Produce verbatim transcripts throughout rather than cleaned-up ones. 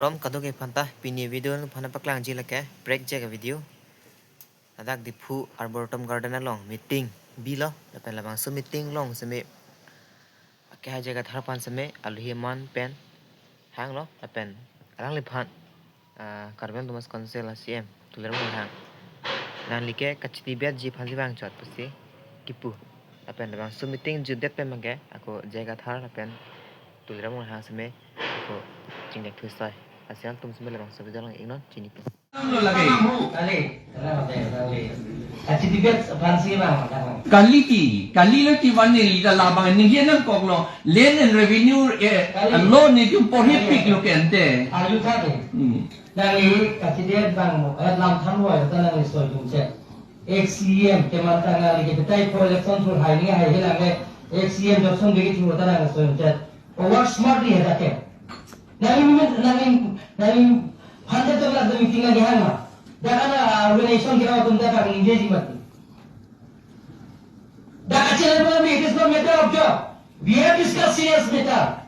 Rom kadokave aphanta, pini video nangphan paklangji lake, prek jek a video. Ladak Diphu Arboretum Garden along meeting bilo, lapen labangso meeting along seme akehai J I Kathar aphan seme alohi aman pen hanglo, lapen alangliphan, ah, Karbi Anglong Autonomous Council a C E M Tuliram Ronghang, nangli ke kachitibetji aphansi vangchot pusi kipu. Lapen labangso meeting jutdet pen abangke ako J I Kathar lapen Tuliram Ronghang seme ako chingnek thusai. Lasi alangtum seme labangso video along iknon chinipo. Lagi. Kali, kali, kali. Kachitibet aphansi vang, vang. Kali ti, kali lo ti van neli ta labang ningje nangkoklo. Land and Revenue, eh, Kali. Law netum porhi Kali. Piklo ke ante. Ayu tha de. Hmm. Nangli kachitibet vang mo, eh, lam than hoi ta nangli soi dun che. Ex C E M keman ta nangli ke betai po election thur hai ni hai hilang le. Ex C E M Johnson begi thur ta nangli soi dun che. Work smartly hai ta ke. Nangli, nangli, nangli hundred of lakh meeting lagi hang ma. Dak ana, uh, organization kira atum dak kang ningjeji mati. Dak kachelai pon, it is not matter of job. We have discussed serious matter.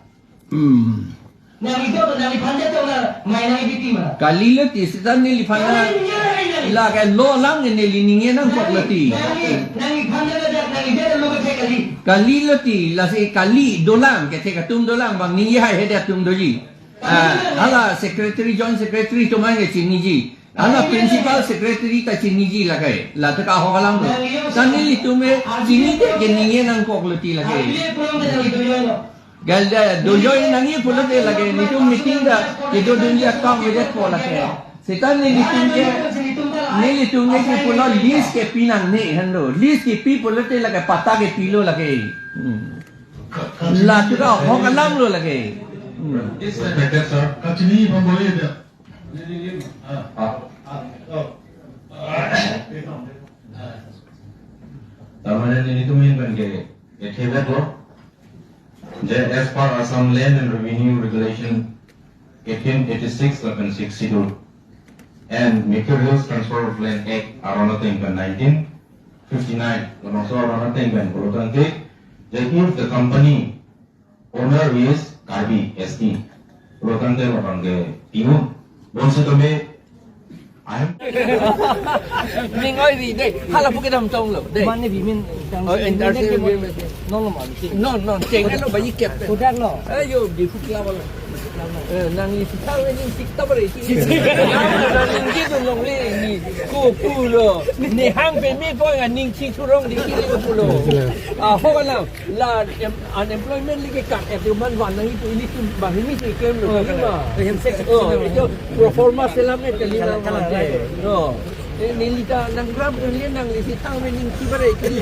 Hmm. Nangli to, nangli phan det to na, mai nangli biti ma. Kali lo ti seta neliphan na. Kali lo ti, kali lo ti. Lake law alang neli ningje nangkoklo ti. Nangli, nangli phan det dak, nangli det lo ke kali. Kali lo ti, lasi kali dolang, kethek atum dolang, bang ningje haihedet atum doji. Ah, hala secretary, joint secretary atum an ke chiniji. Hala principal secretary ta chiniji lake. La ta ka ho kalang lo. Ta nelitum ke chinidet ke ningje nangkoklo ti lake. Gal da dojoi nangji pulote lake. Netum meeting ta kedodunji akam avedetpo lake. Seta nelitum ke, nelitum ke pulo lease kepi nangne henlo. Lease kepi pulote lake patta kepilo lake. Hmm. La ta ka ho kalang lo lake. Hmm. Yes, sir. Better, sir. Kachini pamboye dia. Ah. Ah. Oh. Tamane nelitum ahin pen ke, ke thebet lo. Je as per Assam Land and Revenue Regulation eighteen eighty-six lapen Sixth Schedule and Mikir Hills Transfer of Land Act aron ateng pen nineteen fifty-nine, labangso aron ateng pen pulotangte, that if the company owner is Karbi S T, pulotangte labang ke tingun. Bonsitame, I am. Ning oi ri dei, hala pu kedam tong lo dei. Mane bi min tang Oh, si, entar mane si, ke bi mo-, min. No, no, man, si. No, no, cheng lo ba ikep. Kodak lo. Ayo, di pu kla bala. Eh, nangli si tang ni si ta bare si. Nangli si dun longle ni. Ko pulo. Ni hang pe mi po nga ning si thurong di ki ko pulo. Ah, ho ka na. La em-, unemployment lake kak et man van nangji pu ilitum banghini si klem lo. Oh, ma. Hem sek Oh, sek itu pro forma selam ni kali Kalang, ma kalang mate. Lake. No. Eh, neli ta nang gram neli nangli si tang me ning si bare kali.